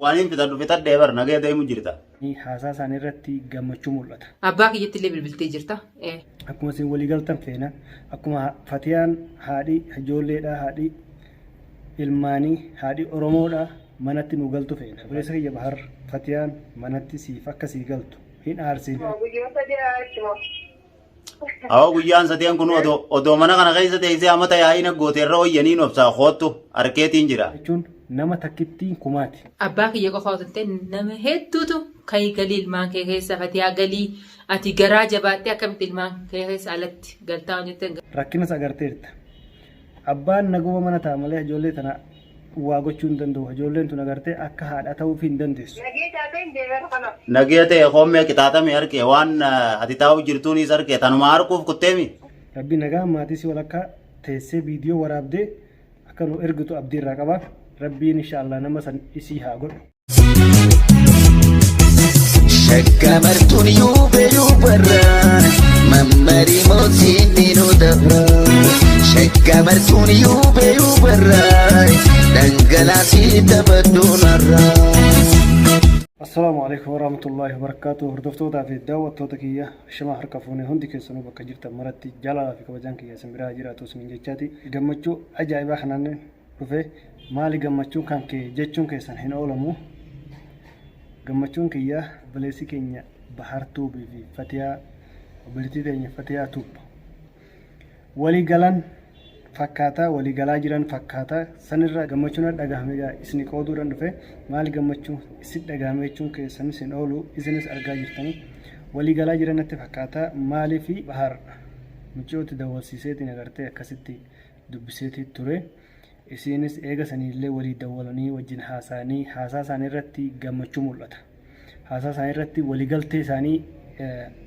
Waan hin fixadhu fixadhee bar nagaya deemu jirta. Haasaa isaanii irratti gammachuu mul'ata. Abbaa kiyyatti illee bilbiltee jirta. Akkuma isin walii galtan feena. Akkuma Fatiyaan haadhi ijoolleedha, haadhi ilmaanii, haadhi Oromoodha manatti nu galtu feena. Obboleessa kiyya Bahar, Fatiyaan manatti siif akka sii galtu hin aarsin. Guyyoota 3 jechuudha. Awwa guyyaan sadeen kun odoo mana kana keessa teessee amata yaa'ina goote irra wayyaniin obsaa koottu harkeetiin jira. Jechuun nama takkittiin kumaati. Abbaa kiyya qofa osoo hin ta'in nama hedduutu kai galii ilmaan kee keessa Fatiyaa galii ati garaa jabaattee akkamitti ilmaan kee keessa alatti galtaa waan jetteen. Rakkinas agarteerta. Abbaan naguma mana ta'a malee ijoollee tana waa gochuu hin danda'u. Ijoolleen tun agartee akka haadha ta'uufii hin dandeessu. Nagee taatee hin deemeera kanaaf. Nagee ta'e koommee qixaaxame harkee waan ati taa'u jirtuunis harkee tanuma harkuuf kutteemi. Rabbi nagaan maatii si walakkaa teessee viidiyoo waraabdee akka nu ergitu abdii irraa qaba. Rabbiin insha Allah nama san isii haa godhu. Shagga martuun yuube yuubarra mammarii mootiin ni nu dabra. Shagga martuun yuube yuubarra dhangalaasii taphadhuun har'a. Assalaamu alaikum warahmatullaahi wabarakaatuh. Hordoftootaa fi daawwattoota kiyya shamaa harka fuune hundi keessanuu bakka jirtan maratti jaalalaa fi kabajaan kiyya isin biraa jiraatu isiniin jechaati. Gammachuu ajaa'ibaa kanaan dhufe. Maali gammachuun kan kee jechuun keessan hin oolamu. Gammachuun kiyya obboleessi keenya Bahar Tuubii fi Fatiyaa, obboleettii teenya Fatiyaa Tuub walii galan fakkaataa, walii galaa jiran fakkaataa. Sanirraa gammachuun na dhagahame egaa isini qooduudhaan dhufe. Maali gammachuu isin dhagahame jechuun keessanis hin oolu, isinis argaa jirtanii walii galaa jiran natti fakkaataa. Maaliif Bahar mucayyootti dawwalsiiseetiin agartee akkasitti dubbiseetii ture. Isiinis eega saniillee walii dawwalanii wajjin haasa'anii haasaa isaanii irratti gammachuu mul'ata. Haasaa isaanii irratti waliigaltee isaanii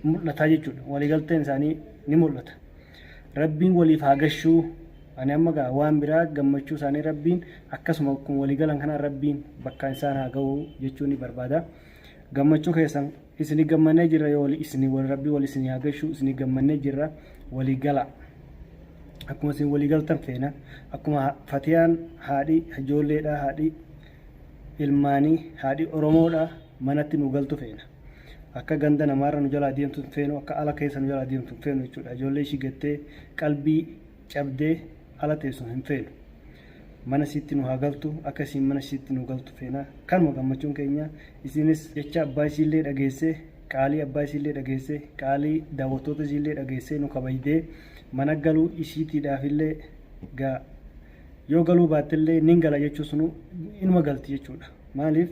mul'ataa jechuudha. Waliigalteen isaanii ni mul'ata. Rabbiin waliif haa gashuu. Ani amma gaa waan biraa gammachuu isaanii Rabbiin akkasuma akkuma waliigalan kanaan Rabbiin bakka isaan haa ga'u jechuu ni barbaada. Gammachuu keessan isini gammannee jirra yoo wali isini wal Rabbii wal isinii haa gashuu isini gammannee jirra walii galaa. Akkuma isin walii galtan feena. Akkuma Fatiyaan haadhi ijoolleedha, haadhi ilmaanii, haadhi Oromoodha manatti nu galtu feena. Akka ganda namaarra nu jalaa deemtu hin feenu, akka ala keessa nu jalaa deemtu hin feenu jechuudha. Ijoollee ishii gattee qalbii cabdee ala teessu hin feenu. Mana isiitti nu haa galtu, akka isiin mana isiitti nu galtu feena. Kanuma gammachuun keenya. Isiinis jecha abbaa isiillee dhageesse, qaalii abbaa isiillee dhageesse, qaalii daawwattoota isiillee dhageessee nu kabajdee mana galuu isiitiidhaafillee gaa yoo galuu baattellee nin gala jechuu sunu inuma galti jechuudha. Maaliif?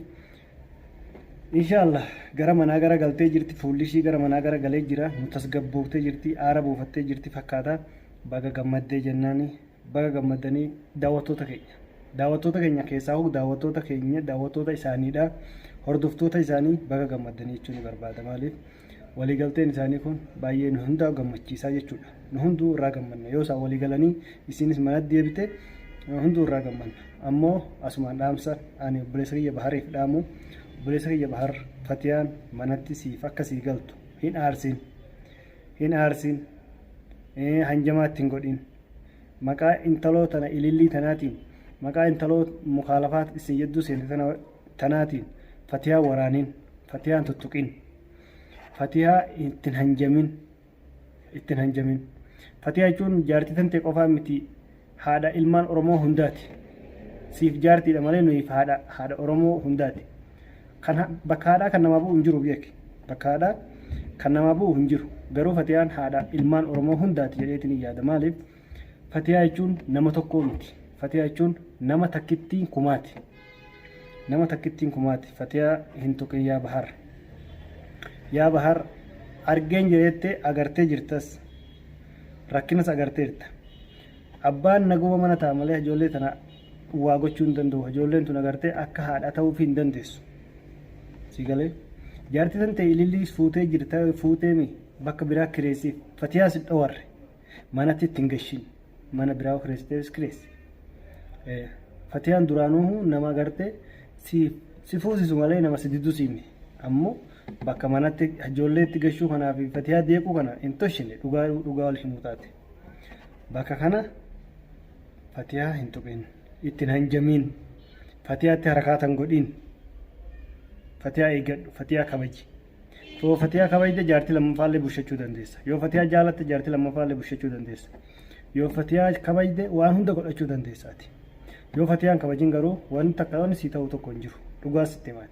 Inshaallah gara manaa gara galtee jirti, fuulli ishii gara manaa gara galee jira, nu tasgabbooftee jirti, aara buufattee jirti fakkaata. Baga gammaddee jennaani, baga gammaddanii daawwattoota keenya. Daawwattoota keenya keessaa hoo daawwattoota keenya daawwattoota isaaniidha. Hordoftoota isaanii baga gammaddanii jechuun ni barbaada. Maaliif? Waliigalteen isaanii kun baay'ee nu hundaa gammachiisaa jechuudha. Nu hunduu irraa gammanna. Yoo isaan walii galanii isiinis manatti deebite nu hunduu irraa gammanna. Ammoo asumaan dhaamsa ani obboleessa kiyya Bahariif dhaamu, obboleessa kiyya Bahar, Fatiyaan manatti siif akka sii galtu hin aarsin. Hin aarsin. Hanjamaa itti hin godhin. Maqaa intaloo tana ilillii tanaatiin, maqaa intaloo mukaalafaa isin jedduu seente tana tanaatiin Fatiyaa waraanin, Fatiyaan tuttuqin. Fatiyaa ittiin hanjamin, ittiin hanjamin. Fatiyaa jechuun jaartii tantee qofaa miti, haadha ilmaan Oromoo hundaati. Siif jaartiidha malee nuyiif haadha Oromoo hundaati. Kan bakka haadhaa kan namaa bu'u hin jiru beeki. Bakka haadhaa kan namaa bu'u hin jiru. Garuu Fatiyaan haadha ilmaan Oromoo hundaati jedheetiin hin yaada. Maaliif? Fatiyaa jechuun nama tokkoo miti. Fatiyaa jechuun nama takkittiin kumaati. Nama takkittiin kumaati. Fatiyaa hin tuqin yaa Bahar. Yaa Bahar argeen jireette agartee jirtas. Rakkinas agarteerta. Abbaan naguma mana ta'a malee ijoollee tana waa gochuu hin danda'u. Ijoolleen tun agartee akka haadha ta'uufii hin dandeessu. Si galee? Jaartii tan ta'e ilillii fuutee jirta fuuteemi bakka biraa kireessiif. Fatiyaa si dhowarre. Manatti itti hin gashin. Mana biraa kireessiteefis kireessi. Fatiyaan duraanuu nama agartee si si fuusisu malee nama si diduu siimi. Ammoo bakka manatti ijoollee itti gashuu kanaa fi Fatiyaa deequu kana hin toshine dhugaa dhugaa wal himuu taate. Bakka kana Fatiyaa hin tuqin. Itti hin hanjamiin. Fatiyaatti harakaatan godhin. Fatiyaa eeggadhu, Fatiyaa kabaji. Yoo Fatiyaa kabajde jaartii lammaffaallee bushachuu dandeessa. Yoo Fatiyaa jaalatte jaartii lammaffaallee bushachuu dandeessa. Yoo Fatiyaa kabajde waan hunda godhachuu dandeessa ati. Yoo Fatiyaan kabajin garuu wanti takka wanni sii ta'u tokko hin jiru. Dhugaa sitti himaa.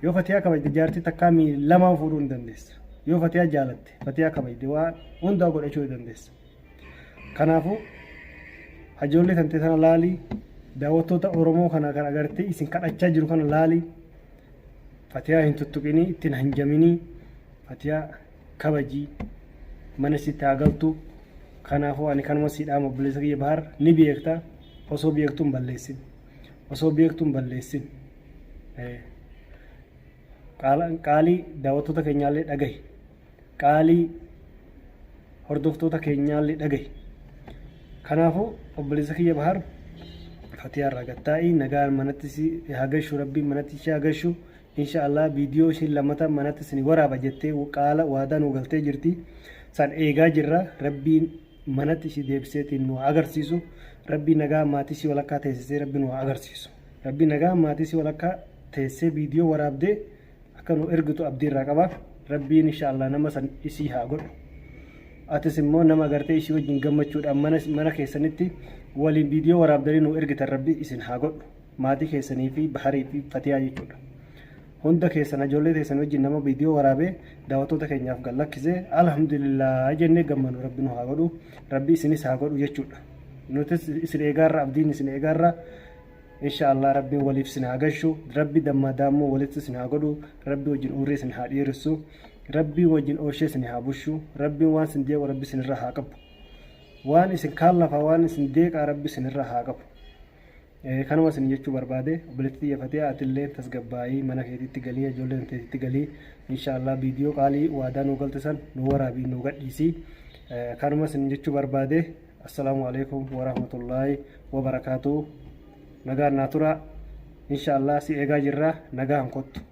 Yoo Fatiyaa kabajde jaartii takkaa mii lamaa fuudhuu hin dandeessa. Yoo Fatiyaa jaalatte Fatiyaa kabajde waan hundaa godhachuu dandeessa. Kanaafuu hajoollee tantee tana laalii daawwattoota Oromoo kana kan agartee isin kadhachaa jiru kana laalii Fatiyaa hin tuttuqinii ittiin hanjaminii Fatiyaa kabajii mana sitti haa galtu. Kanaafuu ani kanuma sii dhaama obboleessa kiyya Bahar ni beekta osoo beektuu hin balleessin. Osoo beektuu hin balleessin. Qaalii daawwattoota keenyaallee dhagahi. Qaalii hordoftoota keenyaallee dhagahi. Kanaafuu obboleessa kiyya Bahar Fatiyaa irraa gattaa'ii nagaan manatti si haa gashu rabbiin manatti ishee haa gashu insha Allah viidiyoo isheen lammata manatti isin waraaba jettee qaala waadaa nu galtee jirti san eegaa jirra rabbiin manatti ishii deebiseetiin nu haa agarsiisu rabbii nagaa maatii ishii walakkaa teessisee rabbi nu haa agarsiisu rabbii nagaa maatii ishii walakkaa teessee viidiyoo waraabdee akka nu ergitu abdii irraa qaba rabbiin insha Allah nama san isii haa godhu atis immoo nama agartee ishii wajjin gammachuudhaan mana mana keessanitti waliin viidiyoo waraabdanii nu ergitan rabbi isin haa godhu maatii keessanii fi baharii fi fatiyaa jechuudha. Hunda keessan ijoollee teessan wajjin nama viidiyoo waraabee daawwattoota keenyaaf gad lakkise alhamdulillah jennee gammanu rabbi nu haa godhu rabbi isinis haa godhu jechuudha. Nutis isin eegaarra abdiin isin eegaarra insha Allah rabbiin waliif isin haa gashu rabbi dammaa daammoo walitti isin haa godhu rabbi wajjin umrii isin haa dheeressu rabbi wajjin ooshee isin haa bushu rabbiin waan isin deequ rabbi isinirra haa qabu waan isin kaallafaa waan isin deeqaa rabbi isinirra haa qabu. Kanuma isin jechuu barbaade obboleettii tiyya Fatiyaa atillee tasgabbaa'ii mana keetiitti galii ijoollee teetitti galii inshaallah viidiyoo qaalii waadaa nuu galte san nu waraabii nuu gadhiisii kanuma isin jechuu barbaade assalaamu alaikum warahmatullaahi wabarakaatu nagaan naa turaa inshaallah si eegaa jirra nagaan kottu.